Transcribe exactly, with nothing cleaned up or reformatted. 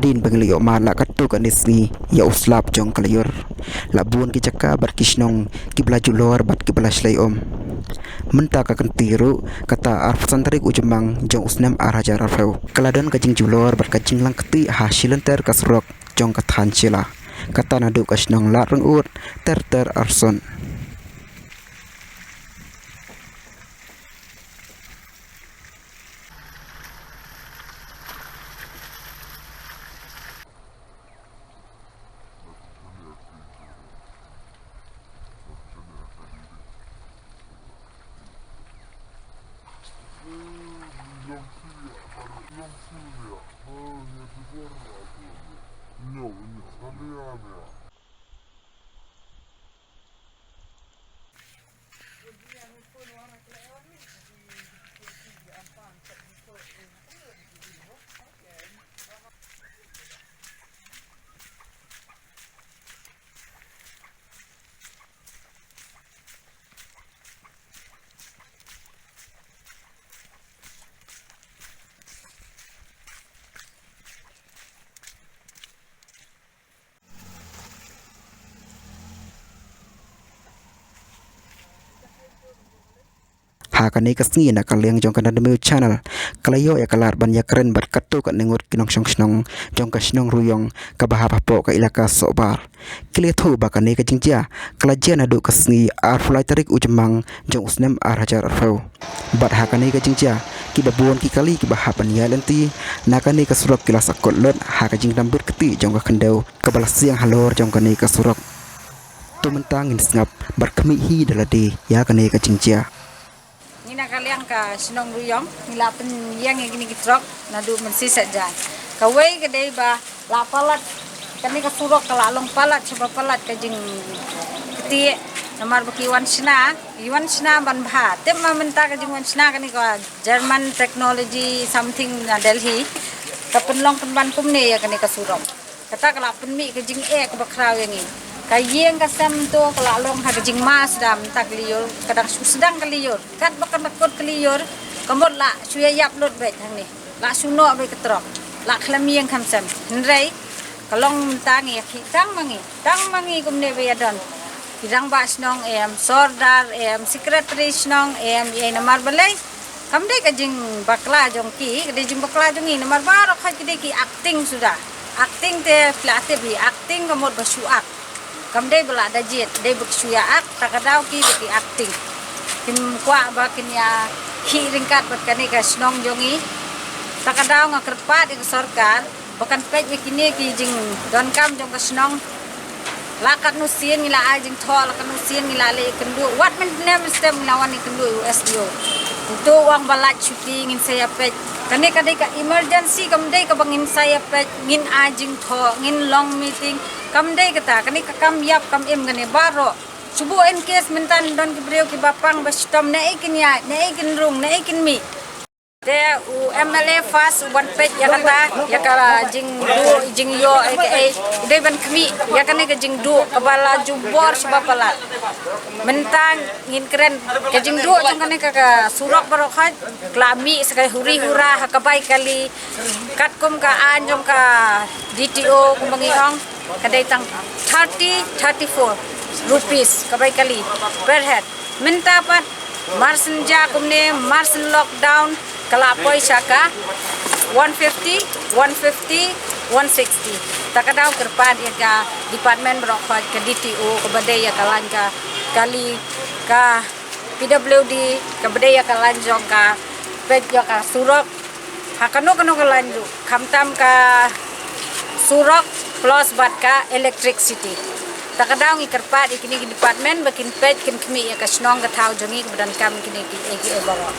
Hadien ba ngi la ïoh mad la katto katne sngi ïa u slap jong ka lyiur, la bun ki jaka bad ki shnong kiba la julor bad kiba la shlei um. Mynta ka kynti ruh kata arphew san tarik u Jymmang jong u snem ar hajar arphew, ka la don ka jingjulor bad ka jinglang kti ha shilynter ka surok jong ka thaiñ Shella, kata naduh ka shnong Lad Ryngud ter ter Arson. Ha kane ka sngi na ka liang jong ka Nonduh Channel, ka la ïoh ïa ka lad ban ïakren bad katto katne ngut ki nongshong shnong jong ka shnong Ruyong kaba hap hapoh ka ilaka Sohbar. Ki la ïathuh ba kane ka jingjia ka la jia naduh ka sngi arphew lai tarik u Jymmang jong u snem ar hajar arphew. Bad ha kane ka jingjia kiba bun ki kali kiba hap ban ïaid lynti na kane ka surok ki la sakut lut ha ka jingdam bit kti jong ka khyndew kaba la siang halor jong kane ka surok. To mynta ngin sngap bad khmih hi da lade ïa kane ka jingjia. Ngi na ka liang ka shnong Ruyong, ngi la pynïeng ïa kine ki trok naduh mynshisha jan. Kawei ka dei ba la palat, kane ka surok ka la long palat, shaba palat ka jingktieh, namar ba ki wan shna, ki wan shna ban bha. Tip ma mynta ka jingwan shna kane ka German technology something na Delhi, ka pynlong pynban kumne ïa kane ka surok. Kata ka la pynmih ka jingeh kaba khraw ïa ngi. Ka ïing ka sem to ka la long ha ka jingma sdang mynta ka lyiur, ka dang shu sdang ka lyiur. Katba kan da kut ka lyiur, ka mut la shu ïa ïap lut beit hangne. La shu noh beit ka trok. La khlem ïing khlem sem. Hynrei ka long mynta ngi ïa khih tang ma ngi. Tang ma ngi kumne ba ïa don. Ki rangbah shnong em, sordar em, secretary shnong em, ïa namar balei. Kam dei ka jingbakla jong ki, ka dei jingbakla jong ngi, namar baroh khoit ki dei ki acting suda. Acting te phi la tip hi, acting ka mut ba shu act. Kam dei ba la da jied, dei ba ki shu ïa act, ta ka daw ki ba ki acting. Kim kwah ba kin ïa khih ryngkat bad kane ka shnong jong ngi. Ta ka daw nga kyrpad ïa ka sorkar, ba kan peit ïa kine ki jingdonkam jong ka shnong. La katno sien ngi la ai jingthoh, la katno sien ngi la leh ïakynduh. Wat mynne mynstep ngi la wan ïakynduh ïa u S D O. Uto u ong ba lait shuti ngin sa ïa peit. Kane ka dei ka emergency, kam dei kaba ngin sa ïa peit, ngin ai jingthoh, ngin long meeting. Kam dei kata, kane ka kam ïap kam im kane baroh. Shu buh in case mynta don ki briew kiba pang ba shitom, naei kin ïaid, naei kin rung, naei kin mih. Te u M L A first u ban peit ïa kata, ïa ka jingduh, jingïoh, ïa kaei, u dei ban khmih ïa kane ka jingduh kaba la jubor shaba palat. Mynta ngin kren ka jingduh jong kane ka, ka surok baroh khoit, ka la mih sa ka huri hura ha ka bai kali, katkum ka aiñ jong ka D T O kumba ngi ong. Ka dei tang thirty, thirty-four rupees ka bai kali per head. Mynta pat mar shen ja kumne, mar shen lockdown, ka la poi sha ka one fifty, one fifty, one sixty. Ta ka daw kyrpad ïa ka department baroh khoit, ka D T O kaba dei ïa ka lain ka kali, ka P W D kaba dei ïa ka lain jong ka peit ïa ka surok. Ha kano kano ka lain ruh, khamtam ka surok plus bad ka electricity. Ta ka daw ngi kyrpad ïa kine ki department ba kin peit kin khmih ïa ka shnong ka thaw jong ngi kaba donkam ïa kine kiei kiei baroh.